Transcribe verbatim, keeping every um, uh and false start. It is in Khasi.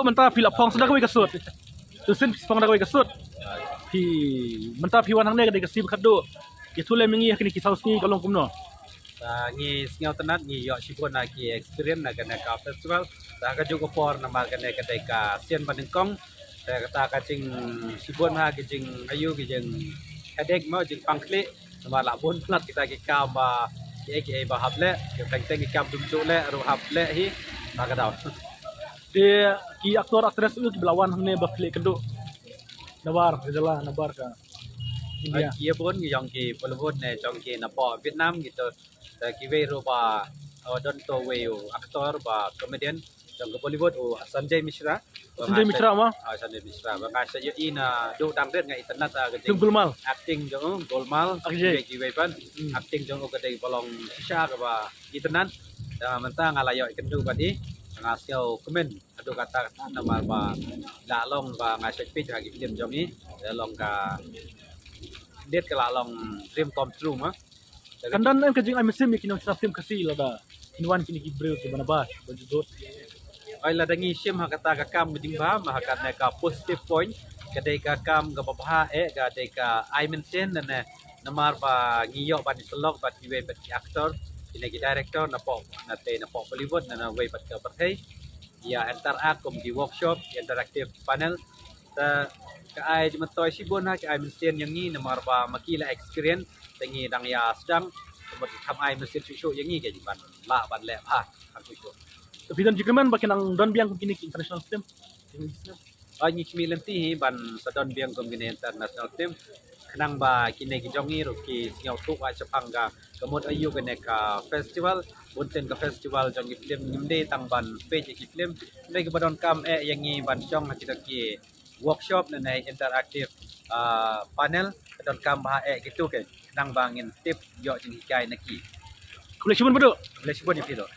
Mynta phi la phong sa da kawei ka sut. Tu sien phi phong da kawei ka sut. Phi mynta phi wan hangne ka dei ka sien khatduh. Ïathuh lem ïa ngi ha kine ki saw sngi ka long kumno? Te ngi sngewtynnat, ngi ïoh shibun na ki experience na kane ka festival. Te ha kajuh ka por namar kane ka dei ka sien ba nyngkong. Te kata ka jing shibun ha ki jing ayu ki jing headache mo jing pang khlieh. Namar la bun palat kita ki kam ba ki ei ki ei ba hap leh, ki teng teng ki kam dum ju leh ruh hap leh hi. Ba ka daw. Te ki actor actress u kiba la wan hangne ba phi la ïakynduh nabar ka jylla nabar ka India. Ki ïa bun ki jong ki Bollywood ne jong ki napoh Vietnam gitu. Te kiwei ruh ba, oh, don to wei u actor ba comedian jong ka Bollywood u Sanjay Mishra. Sanjay Mishra ma? Ah, Sanjay Mishra. Ba nga sa ïohi na duh dang rit nga itynnat, ah, ka jing film Golmaal. Acting jong u Golmaal. Acting. Kiwei kiwei pat. Hmm. Acting jong u ka dei ba long shisha kaba itynnat. Te mynta nga la ïoh ïakynduh bad i. Nga sngew kmen haduh katta katta namar ba la long ba nga shait peit ha ki film jong i. La long ka, dei ka la long dream come true ma. Kan don em ka jingai mynsiem ïa ki nongshna film Khasi lada kin wan kine ki briew kiba nabar ba jubor. Oi, lada ngi shim ha kata ka kam ka jingbha ma ha kane ka positive point, ka dei ka kam kaba bha eh, ka dei ka ai mynsiem ne, namar ba ngi ïoh ban ïasyllok bad kiwei bad ki actor, kine ki director napoh, na te napoh Bollywood ne na wei bad ka pyrthei. Ïa interact kum ki workshop, interactive panel. Te ka ai jingmyntoi shibun ha, ka ai mynsiem ïa ngi namar ba ma ki la experience, te ngi dang ïa sdang, te mut kham ai mynsiem shuh shuh ïa ngi ka jingban lah ban leh bha kham shuh shuh. Te phi don jingkyrmen ba kin nang don biang kum kine ki international film? Ai, ngi khmih lynti hi ban sa don biang kum kine international film. Khnang ba kine ki jong ngi ruh ki sngewthuh ba shaphang ka, ka mut aïu kane ka festival. Bun sien ka festival jong ki film ngim dei tang ban peit ïa ki film. Dei kiba donkam eh ïa ngi ban shong ha kita ki workshop ne, ne interactive, ah, panel. Ka donkam bha eh kitu ke. Khnang ba ngin tip ïoh jinghikai na ki. Khublei shibun Badu. Khublei shibun ïa phi ruh.